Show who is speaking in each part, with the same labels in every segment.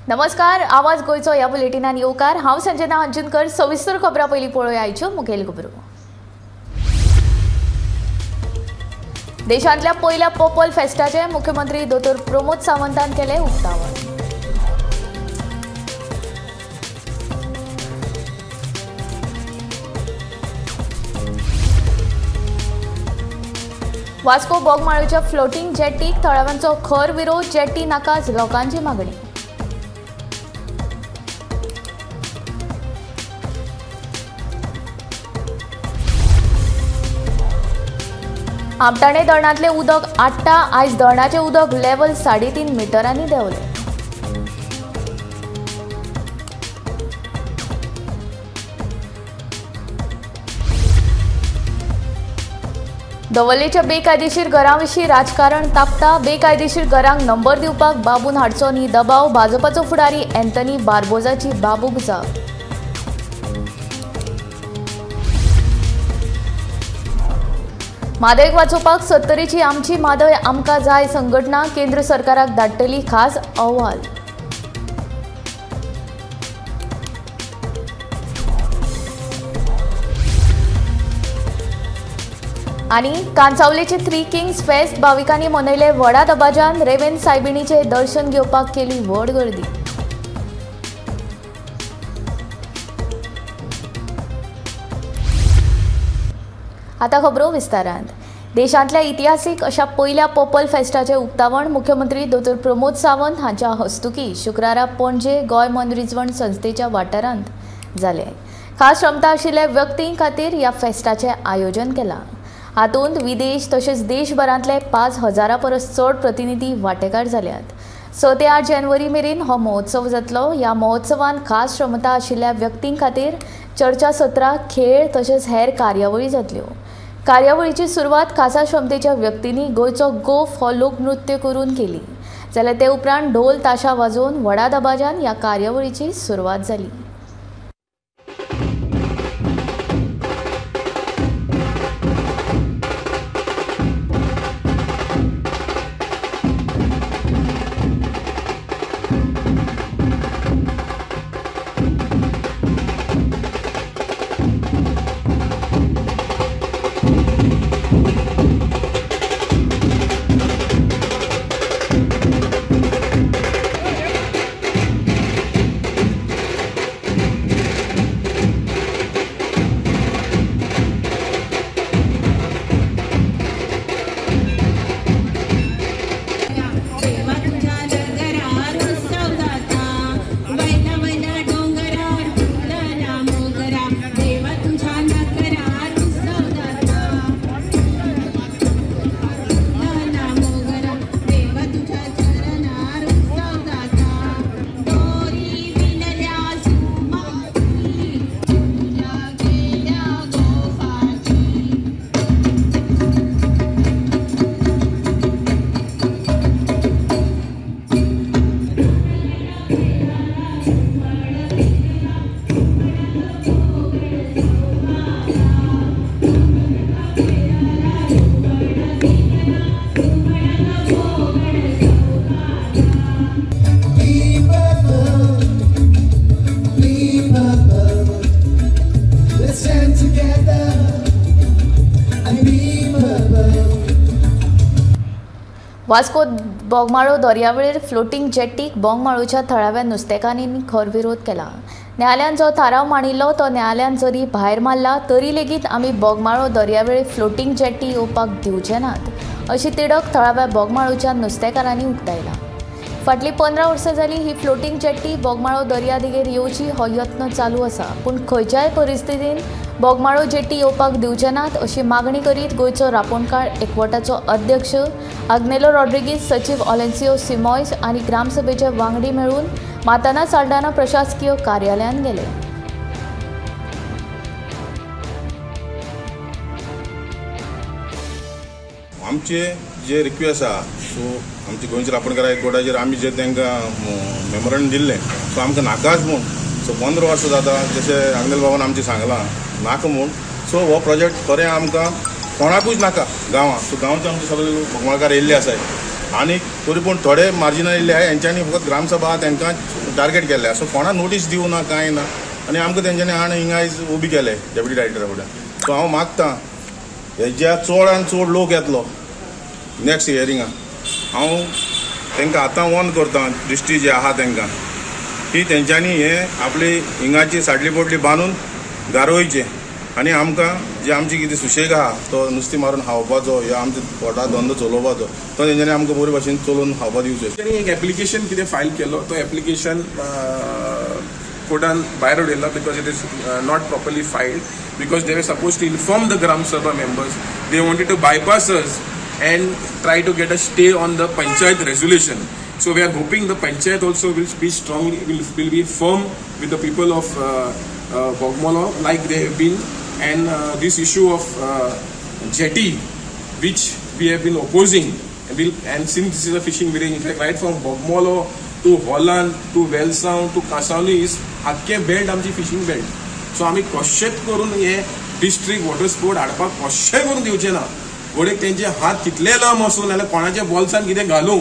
Speaker 1: नमस्कार, आवाज गोंयचो ह्या बुलेटिनान येवकार. हांव संजना अंजुनकर. सविस्तर खबरां पयलीं पळोवया आयच्यो मुखेल खबरो. देशांतल्या पयल्या पर्पल फेस्टाचें मुख्यमंत्री दोतोर प्रमोद सावंतान केलें उक्तावण. वास्को बोगमाळोच्या फ्लोटींग जेटीक थळाव्यांचो खर विरोध. जेटी नाकाच लोकांची मागणी. आमटाणे धरणांतलें उदक आट्टा. आयज धरणाचें उदक लेवल 3.5 मिटरांनी देंवलें. दवर्लेच्या बेकायदेशीर घरां विशीं राजकारण तापता. बेकायदेशीर घरांक नंबर दिवपाक बाबून हाडचो न्ही दबाव. भाजपाचो फुडारी अँथनी बार्बोजाची बाबूक जाप. म्हादयक वाचोवपाक सत्तरीची आमची म्हादय आमकां जाय संघटना केंद्र सरकाराक धाडटली खास अहवाल. आनी कांसावलेचे थ्री किंग्स फेस्त भाविकांनी मनयले व्हडा दबाज्यान. रेवेन सायबिणीचे दर्शन घेवपाक केली व्हड गर्दी. आतां खबरो विस्तारान. देशांतल्या इतिहासीक अशा पयल्या पर्पल फेस्टाचें उक्तावण मुख्यमंत्री दोतोर प्रमोद सावंत हांच्या हस्तुकी शुक्रारा पणजे गोंय मनरिजवण संस्थेच्या वाठारांत जालें. खास क्षमता आशिल्ल्या व्यक्तीं खातीर ह्या फेस्टाचें आयोजन केलां. हातूंत विदेश तशेंच देशभरांतले 5,000 परस चड प्रतिनिधी वांटेकार जाल्यात. 6 ते 8 जानेवारी मेरेन हो महोत्सव जातलो. ह्या महोत्सवान खास क्षमता आशिल्ल्या व्यक्तीं खातीर चर्चासत्रां, खेळ तशेंच हेर कार्यावळी जातल्यो. कार्यावळीची सुरवात खासा क्षमतेच्या व्यक्तींनी गोंयचो गोफ हो लोकनृत्य करून केली, जाल्यार ते उपरांत ढोल ताशा वाजोवन व्हडा दबाज्यान ह्या कार्यावळीची सुरवात जाली. वास्को बोगमाळो दर्यावेळेर फ्लोटींग जेटीक बोगमाळोच्या थळाव्या नुस्तेकारांनी खर विरोध केला. न्यायालयान जो थाराव मांडिल्लो तो न्यायालयान जरी भायर मारला तरी लेगीत आमी बोगमाळो दर्यावेळेर फ्लोटींग जेटी येवपाक दिवचे नात अशी तिडक थळाव्या बोगमाळोच्या नुस्तेकारांनी उक्तायला. फाटलीं 15 वर्सां जालीं ही फ्लोटींग जेटी बोगमाळो दर्यादेगेर येवची हो यत्न चालू आसा, पूण खंयच्याय परिस्थितीन बोगमाळो जेटी येवपाक दिवचे नात अशी मागणी करीत गोंयचो रापोणकार एकवटाचो अध्यक्ष आग्नेलो रॉड्रिगीज, सचीव ऑलेन्सियो सिमॉयस आनी ग्रामसभेचे वांगडी मेळून माताना साल्डाना प्रशासकीय कार्यालयांत गेले.
Speaker 2: आमचे जे रिक्वेस्ट आसा सो आमचे गोंयचे रापणकार एकवटाचेर आमी जे तांकां मेमोरंडम दिल्लें सो आमकां नाकाच म्हूण सो 15 वर्सां जाता जशें आग्नेल बाबान आमचें सांगलां नाका म्हूण. सो हो प्रोजेक्ट खरें आमकां कोणाकूच नाका गांवांत. सो गांवचे आमचे सगळे बोगमाळकार येयल्ले आसाय आनी तरी पूण थोडे मार्जिनार येयल्ले आहाय हेंच्यांनी फकत ग्रामसभा तांकां टार्गेट केल्ले. सो कोणा नोटीस दिवना कांय ना आनी आमकां तेंच्यांनी हाण हिंगा आयज उबी केले डेप्युटी डायरेक्टरा फुडें. सो हांव मागता हेज्या चड आनी चड लोक येतलो नेक्स्ट हियरिंगा. हांव तांकां आतां वॉर्न करता डिस्ट्रिक्ट जे आहा तांकां की तेंच्यांनी हे आपली हिंगाची साडली पोटली बांदून गारोवचे आनी आमकां जे आमची कितें सुशेग आहा तो नुस्तें मारून खावपाचो या आमचो पोटा धंदो चलोवपाचो तो तेंच्यांनी आमकां बरे भाशेन चलोवन खावपा दिवचें.
Speaker 3: तेंच्यांनी एक एप्लिकेशन कितें फायल केलो तो एप्लिकेशन कोर्टान भायर उडयलो because it is not properly filed because they were suppose to inform the Gram Sabha members. They wanted to bypass us and try to get a stay on the panchayat resolution. So we are hoping the panchayat also will be strongly, will be firm with the people of Bogmalo like they have been. And this issue of jetty, which we have been opposing, and since this is a fishing village, in fact right from Bogmalo to Holland to Velsao to Cansaulim is आख्खे belt आमची fishing belt. So आमी कशेंच करून हे district water sport हाडपाक कशें करून दिवचे ना. घोडेक तेंचे हात कितले लांब आसूं नाल्यार कोणाच्या बोल्सान कितें घालूं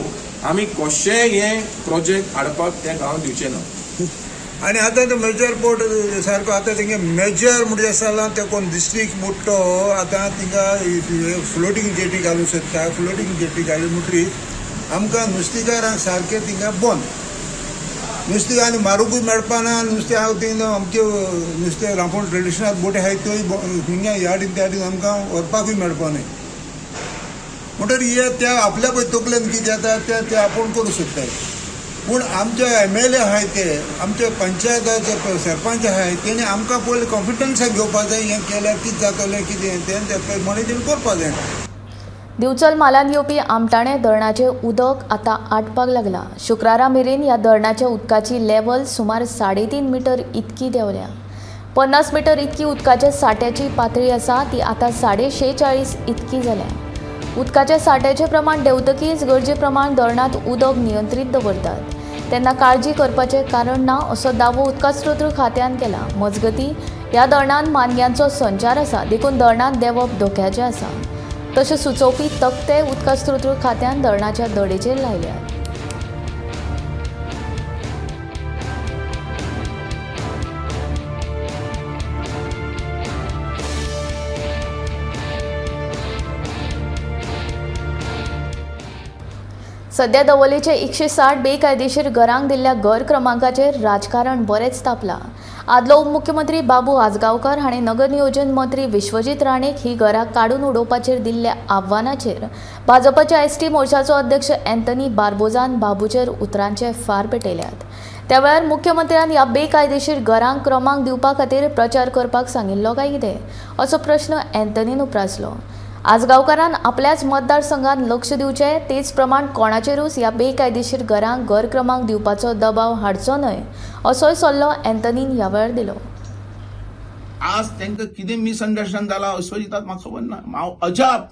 Speaker 3: आमी कशें हे प्रोजेक्ट हाडपाक त्या गांवांत दिवचे ना.
Speaker 4: आनी आतां तो मेजर पोर्ट सारको आतां तेंगे मेजर म्हणजे जालां ते कोण डिस्ट्रिक्ट मोठो आतां तिंगा फ्लोटींग जेटी घालूंक सोदता. फ्लोटींग जेटी घाली म्हणटरीच आमकां नुस्तेकारांक सारकें तिंगा बंद नुस्तें आनी मारूंकूय मेळपाना. नुस्तें हांव थिंगा आमचे नुस्तें रांपोण ट्रेडिशनल बोटी आहाय त्योय हिंगा ह्या त्या आमकां व्हरपाकूय मेळपाना. म्हणटकीर हे त्या आपल्या पळय तकलेन कितें जाता तें ते आपूण करूंक सोदतात. पूण आमचे एम एल ए आहाय ते आमचे पंचायताचे सरपंच आहाय तेणी आमकां पयलीं कॉन्फिडन्साक घेवपाक जाय हें केल्यार कितें जातलें कितें तें ते प्रमाणे तेणी करपाक जाय.
Speaker 1: दिवचल म्हालांत येवपी आमटाणे धरणाचें उदक आतां आटपाक लागलां. शुक्रारा मेरेन ह्या धरणाच्या उदकाची लेवल सुमार 3.5 मिटर इतकी देंवल्या. 50 मिटर इतकी उदकाच्या साठ्याची पातळी आसा ती आतां 46.5 इतकी जाल्या. उदकाच्या साठ्याचें प्रमाण देंवतकीच गरजे प्रमाण धरणांत उदक नियंत्रीत दवरतात तेन्ना काळजी करपाचें कारण ना असो दावो उदका स्रोत खात्यान केला. मजगतीं ह्या धरणांत मानग्यांचो संचार आसा देखून धरणांत देंवप धोक्याचें आसा तशें सुचोवपी तकटे उदका स्रोत खात्यान धरणाच्या दडेचेर लायल्यात. सध्या दवोलेचे 160 बेकायदेशीर घरांक दिल्ल्या घर क्रमांकाचेर राजकारण बरेंच तापलां. आदलो उपमुख्यमंत्री बाबू आजगांवकर हाणें नगर नियोजन मंत्री विश्वजीत राणेक ही घरां काडून उडोवपाचेर दिल्ल्या आव्हानाचेर भाजपाच्या एसटी मोर्चाचो अध्यक्ष अँथनी बार्बोजान बाबूचेर उतरांचे फार पेटयल्यात. त्या वेळार मुख्यमंत्र्यान ह्या बेकायदेशीर घरांक क्रमांक दिवपा खातीर प्रचार करपाक सांगिल्लो काय कितें असो प्रश्न अँथनीन उप्रासलो. आजगांवकारान आपल्याच मतदारसंघात लक्ष दिवचें तेच प्रमाण कोणाचेरूच ह्या बेकायदेशीर घरांक घर क्रमांक दिवपाचो दबाव हाडचो न्हय असोय सल्लो अँथनीन ह्या वेळार दिलो.
Speaker 5: आज तांकां कितें मिसअंडरस्टँड जाला विश्वजिताक म्हाका खबर ना. हांव अजाप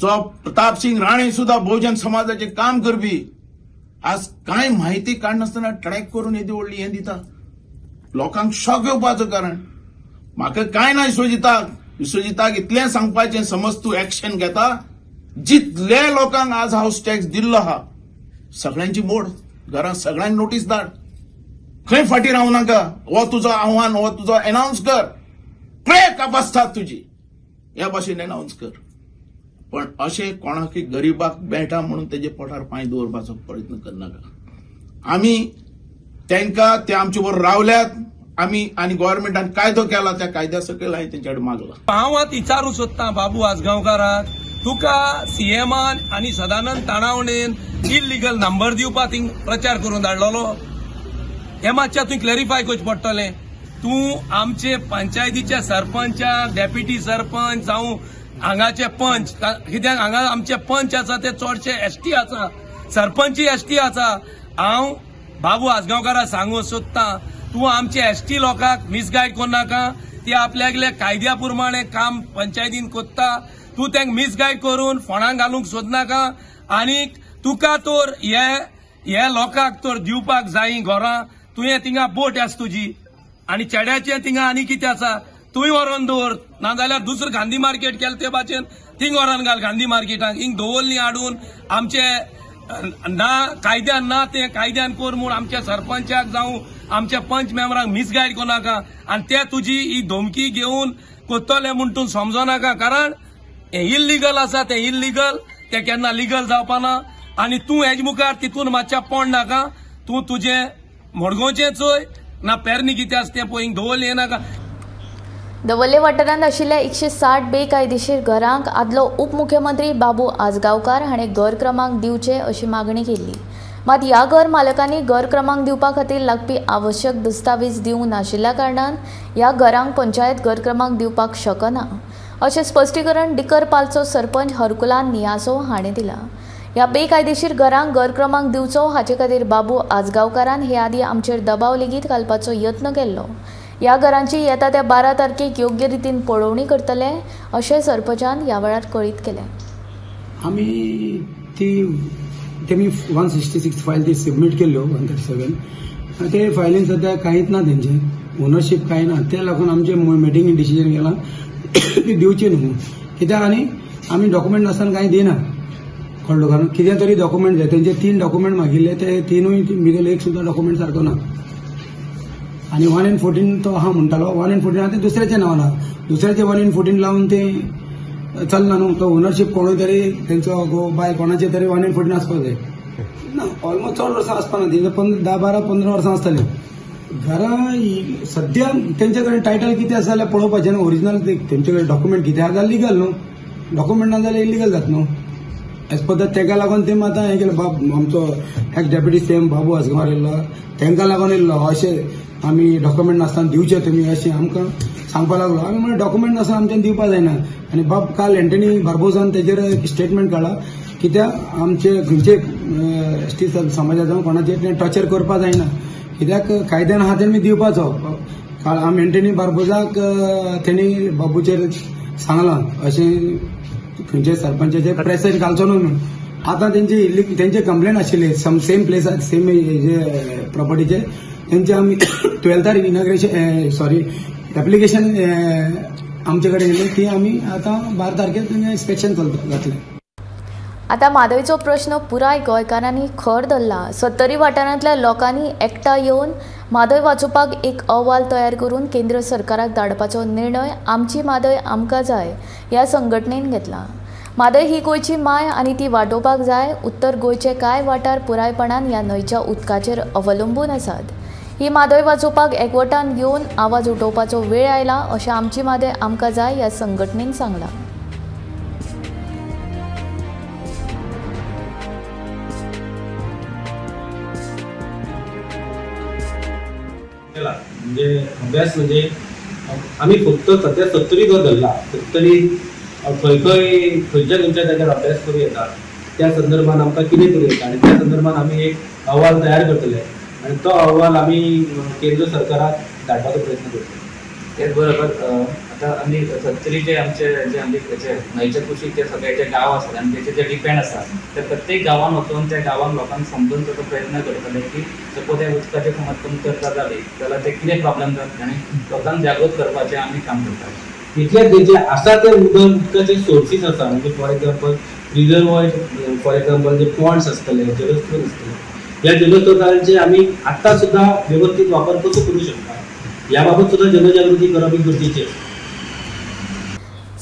Speaker 5: जो प्रताप सिंग राणे सुद्धा बहुजन समाजाचें काम करपी आज कांय म्हायती काडनासतना ट्रॅक करून येदी व्हडली हें दिता लोकांक शॉक येवपाचो कारण म्हाका कांय ना. विश्वजिताक विश्वजिताक इतलें सांगपाचें समज तूं एक्शन घेता जितले लोकांक आज हावस टॅक्स दिल्लो आहा सगळ्यांची मोड घरां सगळ्यांक नोटीस धाड खंय फाटीं रावूं नाका. हो तुजो आव्हान हो तुजो एनावन्स कर पळय कापास्तात तुजी ह्या भाशेन एनावन्स कर. पण अशें कोणाकय गरिबाक मेळटा म्हणून तेजे पोटार पांय दवरपाचो प्रयत्न करनाका. आमी तांकां ते आमचे बरोबर रावल्यात आमी आनी गव्हर्मेंटान कायदो केला त्या कायद्या सकयल हांवें तेंचे कडेन मागला.
Speaker 6: हांव आतां विचारूंक सोदतां बाबू आजगांवकाराक तुका सीएमान आनी सदानंद ताणावणेन इलिगल नंबर दिवपा थिंग प्रचार करून धाडलेलो हें मातशें तुवें क्लॅरिफाय करचें पडटलें. तूं आमचे पंचायतीच्या सरपंचाक डेप्युटी सरपंच जावं हांगाचे पंच कित्याक हांगा आमचे पंच आसा ते चडशे एसटी आसा सरपंचय एसटी आसा. हांव बाबू आजगांवकाराक सांगूंक सोदतां तूं आमचे एसटी लोकांक मिसगायड करनाका. ते आपल्यागेल्या कायद्या प्रमाणे काम पंचायतीन कोत्ता तूं तांकां मिसगायड करून फोंडांक घालूंक सोदनाका. आनीक तुका तर हे लोकांक तर दिवपाक जाय घरां तुवें थिंगा बोट आसा तुजी आनी चेड्याचें थिंगा आनी कितें आसा तूंय व्हरोन दवर, नाजाल्यार दुसरें गांधी मार्केट केलें ते भाशेन थिंग व्हरोन घाल गांधी मार्केटाक. हिंग दवरली हाडून आमचे ना कायद्यान ना ते कायद्यान कर म्हूण आमच्या सरपंचाक जावं आमच्या पंच मेंबरांक मिसगायड करूं नाका आनी ते तुजी ही धमकी घेवन कोत्तले म्हूण तूं समजो नाका, कारण हें इल्लिगल आसा, तें इल्लिगल, तें केन्ना लिगल जावपाना. आनी तूं हेज मुखार तितून मातशें पोड नाका, तूं तुजें मडगांवचें चोय ना पेरणी कितें आसा तें पळय, दवरलें येनाका.
Speaker 1: दवर्ले वाठारांत आशिल्ल्या 160 बेकायदेशीर घरांक आदलो उपमुख्यमंत्री बाबू आजगांवकार हाणें घर क्रमांक दिवचे अशी मागणी केल्ली. मात ह्या घर मालकांनी घर क्रमांक दिवपा खातीर लागपी आवश्यक दस्तावेज दिवंक नाशिल्ल्या कारणान ह्या घरांक पंचायत घर क्रमांक दिवपाक शकना अशें स्पश्टीकरण डिकर पालचो सरपंच हरकुलान नियासो हाणें दिलां. ह्या बेकायदेशीर घरांक घर क्रमांक दिवचो हाचे खातीर बाबू आजगांवकारान हे आदीं आमचेर दबाव लेगीत घालपाचो यत्न केल्लो. ह्या घरांची येता त्या 12 तारखेक योग्य रितीन पळोवणी करतले अशें सरपंचान ह्या वेळार कळीत केलें.
Speaker 7: आमी ती तेमी 166 फायल ती सबमीट केल्ल्यो 137, ते फायलीन सद्या कांयच ना, तेंचें ओनरशीप कांय ना. ते लागून आमचे मिटिंगेन डिसिजन केलां ती दिवची न्हू, कित्याक आनी आमी डॉक्युमेंट नासतना कांय दिना. कळ्ळो? कारण कितें तरी डॉक्युमेंट जाय. तेंचे 3 डॉक्युमेंट मागिल्ले, ते 3 भितर एक सुद्दां डॉक्युमेंट सारको ना. आनी 1 and 14 तो आहा म्हणटालो, 1 and 14 आहा तें दुसऱ्याचें नांव आहा, दुसऱ्याचें 1 and 14 लावन तें चलना न्हू. तो ओनरशीप कोणूय तरी तेंचो घोव बायल कोणाचे तरी 1 and 14 आसपाक जाय ना. ऑलमोस्ट चड वर्सां आसपाना, तेंचे 10, 12, 15 वर्सां आसतलीं घरां. सद्या तेंचे कडेन टायटल कितें आसा जाल्यार पळोवपाचें न्हू, ओरिजिनल तेंचे कडेन डॉक्युमेंट कितें आसा जाल्यार लिगल न्हू, डॉक्युमेंट ना जाल्यार इलिगल जाता न्हू. एज पर तेका लागून ते आतां हें केलें. बाब आमचो एक्स डेप्युटी सीएम बाबू आजगांवकार येयल्लो, तेंकां लागून येयल्लो अशें आमी डॉक्युमेंट नासतना दिवचे तुमी अशें आमकां सांगपाक लागलो. आमी म्हणलें डॉक्युमेंट नासतना आमच्यान दिवपाक जायना. आनी बाब काल एंटनी बार्बोजान तेजेर स्टेटमेंट काडला, कित्याक आमचे खंयचे एस टी समाजा जावं कोणाचेर टॉर्चर करपाक जायना, कित्याक कायद्यान आहा तेमी दिवपाचो. काल आमी एंटनी बार्बोजाक तेणी बाबूचेर सांगलां अशें खंयचे सरपंचाचेर प्रेशर घालचो न्हू म्हणून. आतां तेंची तेंचे कंप्लेन आशिल्ली सेम प्लेसार सेम प्रॉपर्टीचे, तेंचे आमी 12 तारीख इनॉग्रेशन सॉरी एप्लिकेशन आमचे कडेन येयलें, ती आमी आतां 12 तारखेर तेंचें इन्स्पेक्शन जातलें.
Speaker 1: आतां म्हादयचो प्रश्न पुराय गोंयकारांनी खर धरला. सत्तरी वाठारांतल्या लोकांनी एकठांय येवन म्हादय वाचोवपाक एक अहवाल तयार करून केंद्र सरकाराक धाडपाचो निर्णय आमची म्हादय आमकां जाय ह्या संघटनेन घेतला. म्हादय ही गोंयची माय आनी ती वाटोवपाक जाय. उत्तर गोंयचे कांय वाठार पुरायपणान ह्या न्हंयच्या उदकाचेर अवलंबून आसात. ही म्हादय वाचोवपाक एकवटान येवन आवाज उठोवपाचो वेळ आयला अशें आमची म्हादय आमकां जाय ह्या संघटनेन सांगलां.
Speaker 8: म्हणजे अभ्यास म्हणजे आमी फक्त सद्या सत्तरी जो धरला, सत्तरी खंय खंय खंयच्या खंयच्या जाग्यार अभ्यास करूं येता त्या संदर्भान आमकां कितें करूं येता आनी त्या संदर्भान आमी एक अहवाल तयार करतले आनी तो अहवाल आमी केंद्र सरकाराक धाडपाचो प्रयत्न करतले.
Speaker 9: तेच बरोबर आतां आमी सत्तरीचे आमचे जे आमचे न्हंयच्या कुशीक जे सगळे जे गांव आसात आनी तेचे जे डिपेंड आसा ते प्रत्येक गांवान वचून त्या गांवान लोकांक समजून ताचो प्रयत्न करतले की सपोज त्या उदकाचे समज कमतरता जाली जाल्यार ते कितें प्रॉब्लम जातले आनी लोकांक जागृत करपाचें आमी काम करतात.
Speaker 8: तितले जे आसा ते उदकाचे सोर्सीस आसा, म्हणजे for example reservoir, for example जे पॉन्ड्स आसतले, जलस्रोत आसतले, ह्या जलस्रोतांचे आमी आत्तां सुद्दां वेवस्थीत वापर कसो करूं शकता ह्या बाबत सुद्दां जनजागृती करप ही गरजेची आसा.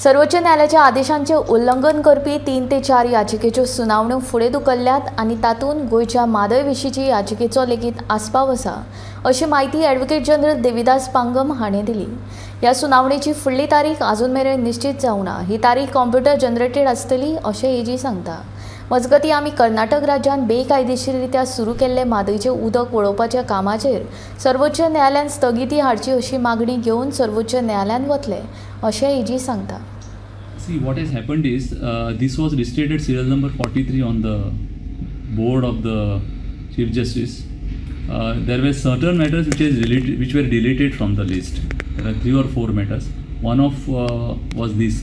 Speaker 1: सर्वोच्च न्यायालयाच्या आदेशांचे उल्लंघन करपी 3 ते 4 याचिकेच्यो सुनावण्यो फुडें धुकल्ल्यात आनी तातूंत गोंयच्या म्हादय विशींची याचिकेचो लेगीत आस्पाव आसा अशी म्हायती ॲडव्होकेट जनरल देविदास पांगम हाणें दिली. ह्या सुनावणेची फुडली तारीख अजून मेरेन निश्चीत जावंक ना. ही तारीख कॉम्प्युटर जनरेटेड आसतली अशें एजी सांगता. मजगतीं आमी कर्नाटक राज्यांत बेकायदेशीररित्या सुरू केल्ले म्हादयचें उदक वळोवपाच्या कामाचेर सर्वोच्च न्यायालयान स्थगिती हाडची अशी मागणी घेवन सर्वोच्च न्यायालयांत वतले अशें एजी सांगता.
Speaker 10: See, what has happened is this was listed at serial number 43 on the board of the Chief Justice. There were certain matters which were deleted from the list. There are 3 or 4 matters. One of was this.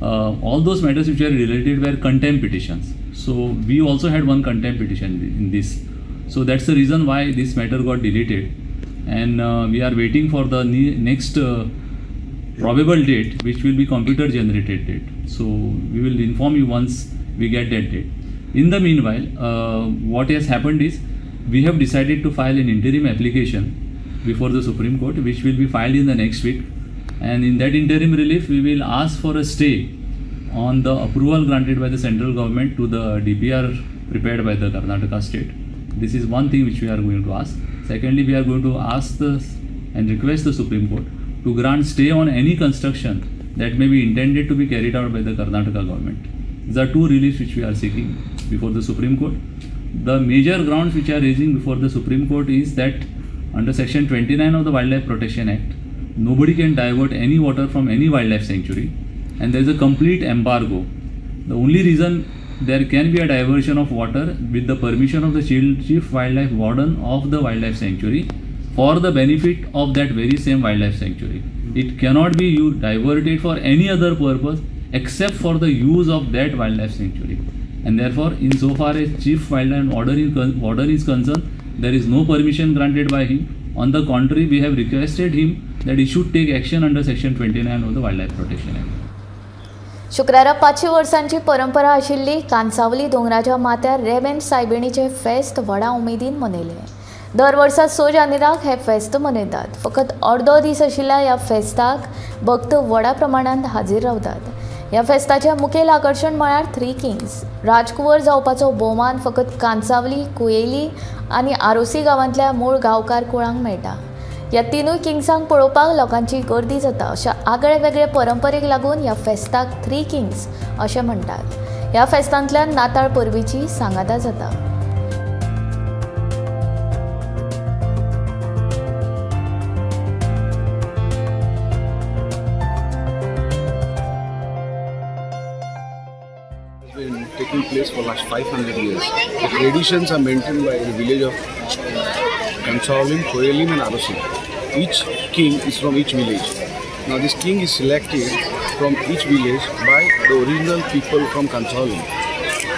Speaker 10: All those matters which were related were contempt petitions. So we also had one contempt petition in this. So that's the reason why this matter got deleted, and we are waiting for the next probable date, which will be computer generated date. So we will inform you once we get that date. In the meanwhile, what has happened is we have decided to file an interim application before the Supreme Court, which will be filed in the next week. And in that interim relief, we will ask for a stay on the approval granted by the central government to the DPR prepared by the Karnataka state. This is one thing which we are going to ask. Secondly, we are going to ask and request the Supreme Court to grant stay on any construction that may be intended to be carried out by the Karnataka government. These are two reliefs which we are seeking before the Supreme Court. The major grounds which are raising before the Supreme Court is that under Section 29 of the Wildlife Protection Act, nobody can divert any water from any wildlife sanctuary, and there is a complete embargo. The only reason there can be a diversion of water with the permission of the Chief Wildlife Warden of the wildlife sanctuary for the benefit of that very same wildlife sanctuary. It cannot be diverted for any other purpose except for the use of that wildlife sanctuary. And therefore, insofar as Chief Wildlife Warden is concerned, there is no permission granted by him. On the contrary, we have requested him that he should take action under Section 29 of the Wildlife Protection Act.
Speaker 1: शुक्रारा 500 वर्सांची परंपरा आशिल्ली कांसावली दोंगराच्या माथ्यार रेबेन सायबिणीचें फेस्त व्हडा उमेदीन मनयलें. दर वर्सा 6 जानेराक हें फेस्त मनयतात. फकत अर्दो दीस आशिल्ल्या ह्या फेस्ताक भक्त व्हडा प्रमाणांत हाजीर रावतात. ह्या फेस्ताचें मुखेल आकर्शण म्हळ्यार थ्री किंग्स. राजकुंवर जावपाचो भोवमान फकत कांसावली, कुयेली आनी आरोसी गांवांतल्या मूळ गांवकार कुळांक मेळटा. ह्या तिनूय किंग्सांक पळोवपाक लोकांची गर्दी जाता. अशा आगळे वेगळे परंपरेक लागून ह्या फेस्ताक थ्री किंग्स अशें म्हणटात. ह्या फेस्तांतल्यान नाताळ परबेची सांगाता जाता.
Speaker 11: Taking place for last 500 years. The traditions are maintained by the village of Cansaulim, Koyelim and Arossim. Each king is from each village. Now this king is selected from each village by the original people from Cansaulim.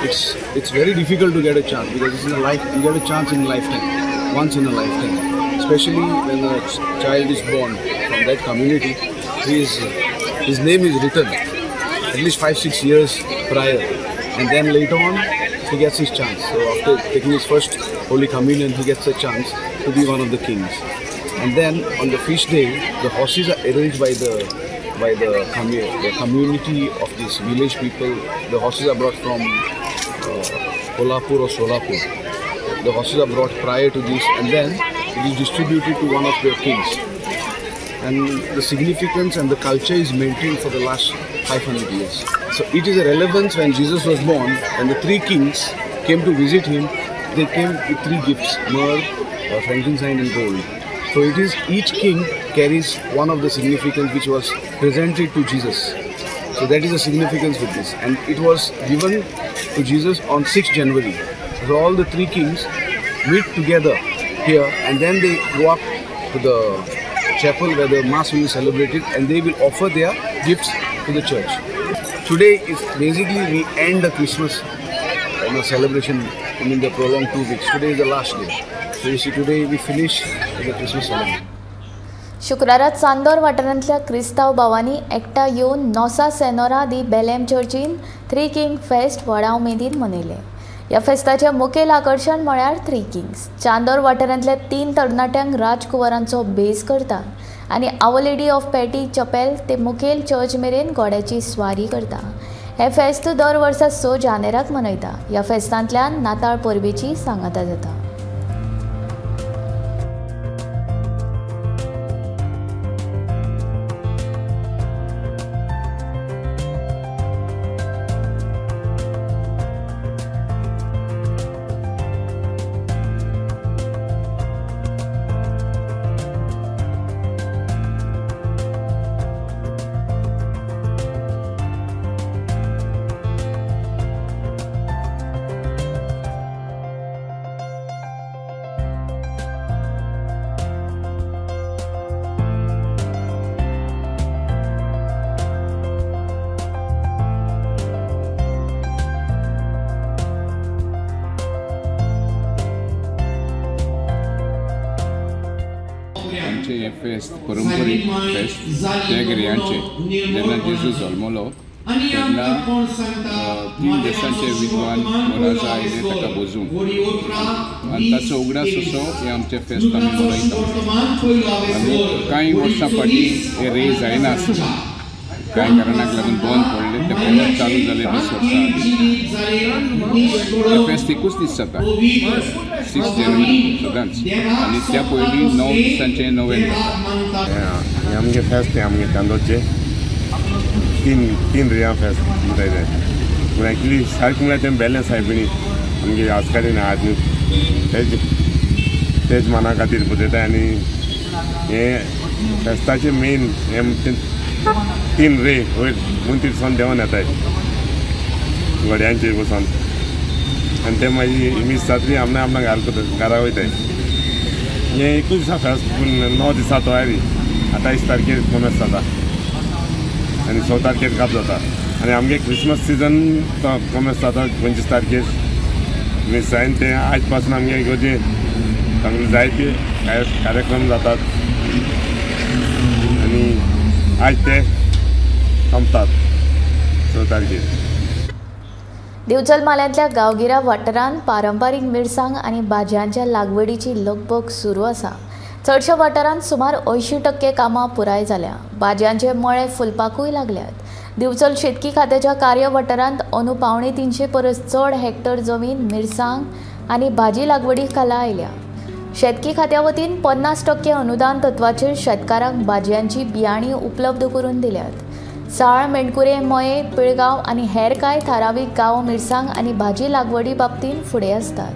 Speaker 11: It's very difficult to get a chance because it's in a life, you get a chance in a lifetime, once in a lifetime. Especially when a child is born from that community, his name is written at least 5-6 years prior. And then later on, he gets his chance. So after taking his first Holy Communion, he gets a chance to be one of the kings. And then on the feast day, the horses are arranged by the community of this village people. The horses are brought from Kolhapur or Solapur. The horses are brought prior to this, and then it is distributed to one of the kings. And the significance and the culture is maintained for the last 500 years. So it is a relevance when Jesus was born, and the three kings came to visit him. They came with three gifts: myrrh, frankincense and gold. So it is each king carries one of the significance which was presented to Jesus. So that is the significance with this. And it was given to Jesus on 6th January. So all the three kings meet together here, and then they go up to the chapel where the mass will be celebrated, and they will offer their gifts to the church. Today is basically we end the Christmas celebration in the prolonged 2 weeks. Today is the last day. So you see, today we finish the Christmas celebration.
Speaker 1: शुक्रारा चांदोर वाठारांतल्या क्रिस्तांव भावांनी एकठांय येवन नोसा सेनोरा दी बेलेम चर्चीन three king fest व्हडा उमेदीन मनयलें. ह्या फेस्ताचें मुखेल आकर्शण म्हळ्यार थ्री किंग्स. चांदोर वाठारांतल्या 3 तरणाट्यांक राजकुंवरांचो भेस करता आनी our lady of patty chapel ते मुखेल चर्च मेरेन घोड्याची स्वारी करता. हें फेस्त दर वर्सा 6 जानेराक मनयता. ह्या फेस्तांतल्यान नाताळ परबेची सांगाता जाता.
Speaker 12: फेस्त परंपरीक फेस्त त्या गिर्यांचें. जेन्ना जेजू जल्मलो तेन्ना 3 देशांचे विद्वान राजा आयले ताका बोजूंक आनी ताचो उगडास असो हें आमचें फेस्त आमी मनयता. आनी कांय वर्सां फाटीं हें रे जायना आसलें, कांय कारणाक लागून बंद पडलें, तें परत चालू जालें 20 वर्सां आदीं. हें फेस्त एकूच दीस जाता, 6 जानेवारी सदांच, आनी त्या पयलीं 9 दिसांचें नवें जाता.
Speaker 13: हें आमगें फेस्त हें आमगें चांदोरचें तीन रेयां फेस्त म्हणटाय तें. पूण एक्चुली सारकें म्हळ्यार तें बेलें सायबिणी आमगे आजकालीन आहात न्हू तेज माना खातीर पुजयताय. आनी हें फेस्ताचें मेन हें 3 रे वयर मुंतीर सावन देंवन येताय घोड्यांचेर बसोन आनी ते मागीर मीस जातली आमना आमना घरा वयताय. हें एकूच दिसा फेस्त पूण 9 दिसा तयारी 28 तारखेर कोमेस जाता आनी 6 तारखेर काप जाता. आनी आमगे क्रिसमस सिजन तो कोमेस जाता 25 तारखेर मीस जायन तें आज पासून आमगे इगर्जे तांगेले जायते कार्यक्रम जातात आनी आज ते सोंपतात 6 तारखेर.
Speaker 1: दिवचल म्हालांतल्या गांवगिऱ्या वाठारांत पारंपारीक मिरसांग आनी भाजयांच्या लागवडीची लगबग सुरू आसा. चडश्या वाठारांत सुमार 80% कामां पुराय जाल्या. भाजयांचे मळे फुलपाकूय लागल्यात. दिवचल शेतकी खात्याच्या कार्य वाठारांत अंदू 275 परस चड हेक्टर जमीन मिरसांग आनी भाजी लागवडी खाला आयल्या. शेतकी खात्या वतीन 50% अनुदान तत्वाचेर शेतकारांक भाजयांची बियाणी उपलब्ध करून दिल्यात. साळ, मेणकुरे, मये, पिळगांव आनी हेर कांय थारावीक गांव मिरसांग आनी भाजी लागवडी बाबतींत फुडें आसतात.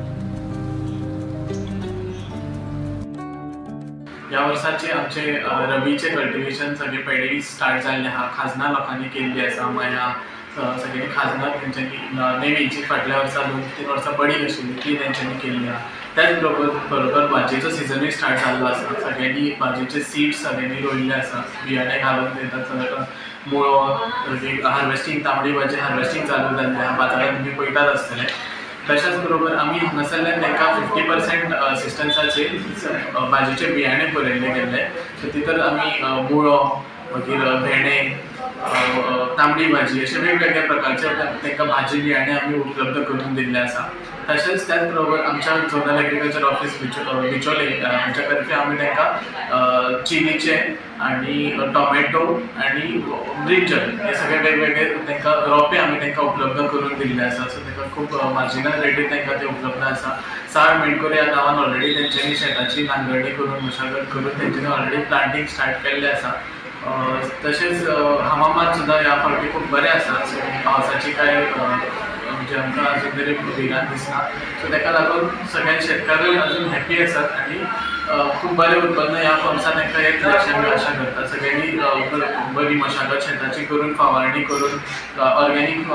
Speaker 14: ह्या वर्साचे आमचे रबीचे कल्टिवेशन सगळे पेडी स्टार्ट जाल्ले आहा. खाजनां लोकांनी केल्ली आसा, मया सगळ्यांनी खाजनां तेंच्यांनी नवीन जी फाटल्या वर्सा 2-3 वर्सां पडीक आशिल्ली ती तेंच्यांनी केल्ली आहा. त्याच बरोबर भाजयेचो सिजनूय स्टार्ट जाल्लो आसा. सगळ्यांनी भाजयेचे सीड्स सगळ्यांनी रोयिल्ले आसा, बियाणे घालून दितात. सगळ्यांना मुळो हार्वेस्टींग, तांबडी भाजी हार्वेस्टींग चालू जाल्लें आहा, बाजारांत तुमी पळयतात आसतले. तशेंच बरोबर आमी हांगासरल्यान तांकां 50% असिस्टन्साचेर भाजयेचे बियाणे पुरयल्ले गेल्ले. सो तितून आमी मुळो, मागीर भेंडे, तांबडी भाजी अशे वेगवेगळ्या प्रकारचे तांकां भाजी बियाणे आमी उपलब्ध करून दिल्ले आसा. तशेंच त्याच बरोबर आमच्या झोनल एग्रीकल्चर ऑफिस बिचोले हांच्या तर्फे आमी तांकां चिलीचे आनी टोमॅटो आनी ब्रिंजल हे सगळे वेगवेगळे तांकां रोपे आमी तांकां उपलब्ध करून दिल्ले आसा. सो तांकां खूब मार्जिनल रेटीर तांकां ते उपलब्ध आसा. साळ मेणकुरे ह्या गांवान ऑलरेडी तेंच्यांनी शेताची नांगरणी करून मशागत करून तेंच्यांनी ऑलरेडी प्लांटींग स्टार्ट केल्लें आसा. तशेंच हवामान सुद्दां ह्या फावटी खूब बरें आसा. सो पावसाची कांय म्हणजे आमकां अजून तरी भिरांत दिसना. सो ताका लागून सगळे शेतकारूय अजून हॅपी आसात आनी खूब बरें उत्पन्न ह्या वर्सा तांकां येतलें अशें आमी आशा करता. सगळ्यांनी बरी मशागत शेताची करून, फवारणी करून, ऑर्गेनीक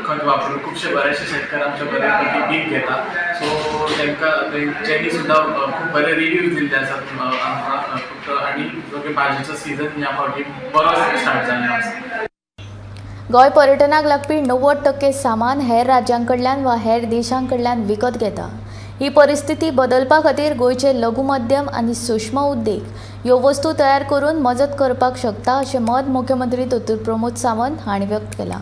Speaker 14: खत वापरून खुबशे बरेचशे शेतकार आमच्या बऱ्या पैकी पीक घेता. सो तांकां तेंच्यांनी सुद्दां खूब बरे रिव्यूज दिल्ले आसात आमकां फक्त. आनी भाजयेचो सिजन ह्या फावटी बरो स्टार्ट जाल्लो आसा.
Speaker 1: गोंय पर्यटनाक लागपी 90% सामान हेर राज्यांकडल्यान वा हेर देशांकडल्यान विकत घेता. ही परिस्थिती बदलपा खातीर गोंयचे लघु मध्यम आनी सूक्ष्म उद्देग ह्यो वस्तू तयार करून मजत करपाक शकता अशें मत मुख्यमंत्री दोतोर प्रमोद सावंत हांणी व्यक्त केलां.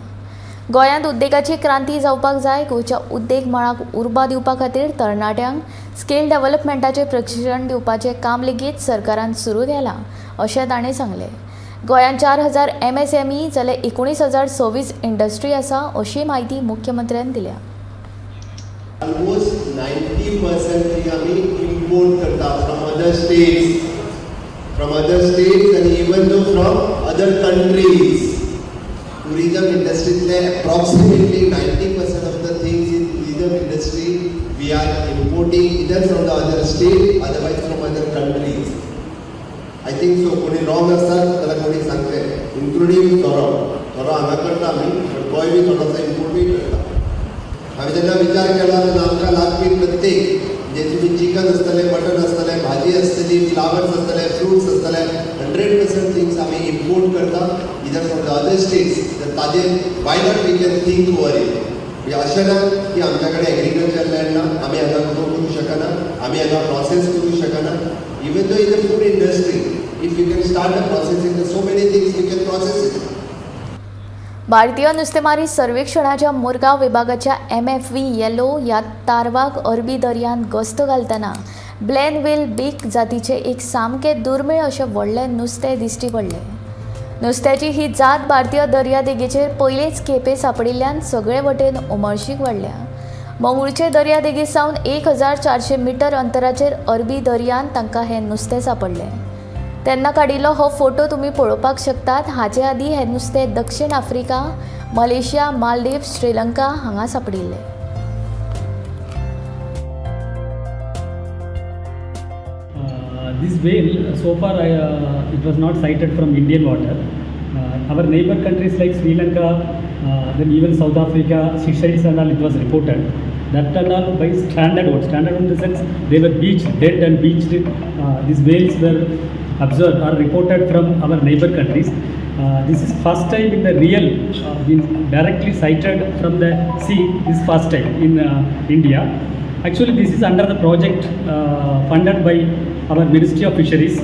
Speaker 1: गोंयांत उद्देगाची क्रांती जावपाक जाय. गोंयच्या उद्देग मळाक उर्बा दिवपा खातीर तरणाट्यांक स्किल डेव्हलपमेंटाचें प्रशिक्षण दिवपाचें काम लेगीत सरकारान सुरू केलां अशें ताणें सांगलें. गोंयांत 4000 MSME जाल्यार 19,026 इंडस्ट्री आसा अशी म्हायती मुख्यमंत्र्यान दिल्या.
Speaker 15: ऑलमोस्ट 90% आमी इम्पोर्ट करता फ्रॉम अदर स्टेट्स आनी even though from other countries. Tourism इंडस्ट्रींतले approximately 90% of the things in tourism industry we are importing either from the other state otherwise from other countries. I think so कोणी wrong आसतात जाल्यार कोणी सांगचें, including सोरो. सोरो हांगा करता आमी, बट गोंय बी थोडोसो इम्पोर्टूय करता. हांवें जेन्ना विचार केला तेन्ना आमकां लागपी प्रत्येक, म्हणजे तुमी चिकन आसतलें, मटन आसतलें, भाजी आसतली, फ्लावर्स आसतले, फ्रुट्स आसतले, 100% थिंग्स आमी इम्पोर्ट करता either from the other states. तर ताजेर why not we can think over it. म्हणजे अशें ना की आमच्या कडेन एग्रीकल्चर लँड ना, आमी हांगा ग्रो करूं शकना, आमी हांगा प्रोसेस करूं शकना. Even though in the food industry If you can start the processing, there so many things we can process it.
Speaker 1: भारतीय नुस्तेमारी सर्वेक्षणाच्या मुरगांव विभागाच्या MFV yellow ह्या तारवाक अरबी दर्यांत गस्त घालतना ब्लॅन व्हेल बीक जातीचे एक सामकें दुर्मीळ अशें व्हडलें नुस्तें दिश्टी पडलें. नुस्त्याची ही जात भारतीय दर्यादेगेचेर पयलेच खेपे सांपडिल्ल्यान सगळे वटेन उमळशीक वाडल्या. मंगळूरचे दर्यादेगे सावन 1400 मिटर अंतराचेर अरबी दर्यांत तांकां हें नुस्तें सांपडलें. तेन्ना काडिल्लो हो फोटो तुमी पळोवपाक शकतात. हाचे आदीं हें नुस्तें दक्षिण आफ्रिका, मलेशिया, मालदीव, श्रीलंका हांगा सांपडिल्लें.
Speaker 16: This whale, so far it was not sighted from Indian water. Our neighbor countries like Sri Lanka, then even South Africa, Seychelles and all, it was reported. That and all by stranded ones. Stranded in the sense they were beached, dead and beached. These whales were observed or reported from our neighbor countries. This is first time in the real, been directly sighted from the sea. This first time in India. Actually, this is under the project funded by our Ministry of Fisheries.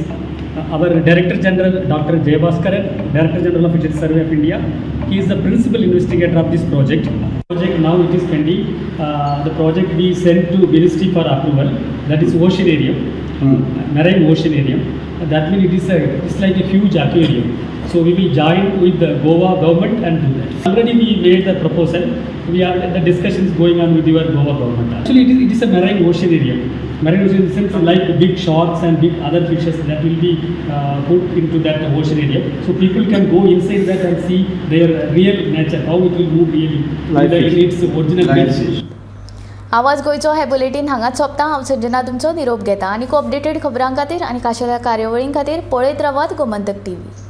Speaker 16: Our Director General, Dr. Jayabaskaran, Director General of Fisheries Survey of India, he is the principal investigator of this project. Project now it is pending. The project we sent to Ministry for approval. That is oceanarium, marine oceanarium. That means it is it's like a huge aquarium. So we will join with the Goa government and do that. Already we made the proposal. We are the discussions going on with your Goa government. Actually, it is a marine oceanarium. Marine ocean in the sense like big sharks and big other fishes that will be put into that oceanarium. So people can go inside that and see their real nature, how it will move really in its original nature.
Speaker 1: आवाज गोंयचो हे bulletin हांगाच सोंपता. हांव संजना तुमचो निरोप घेता. आनी अपडेटेड खबरां खातीर आनी खाशेल्या कार्यावळीं खातीर पळयत रावात गोमंतक टीव्ही.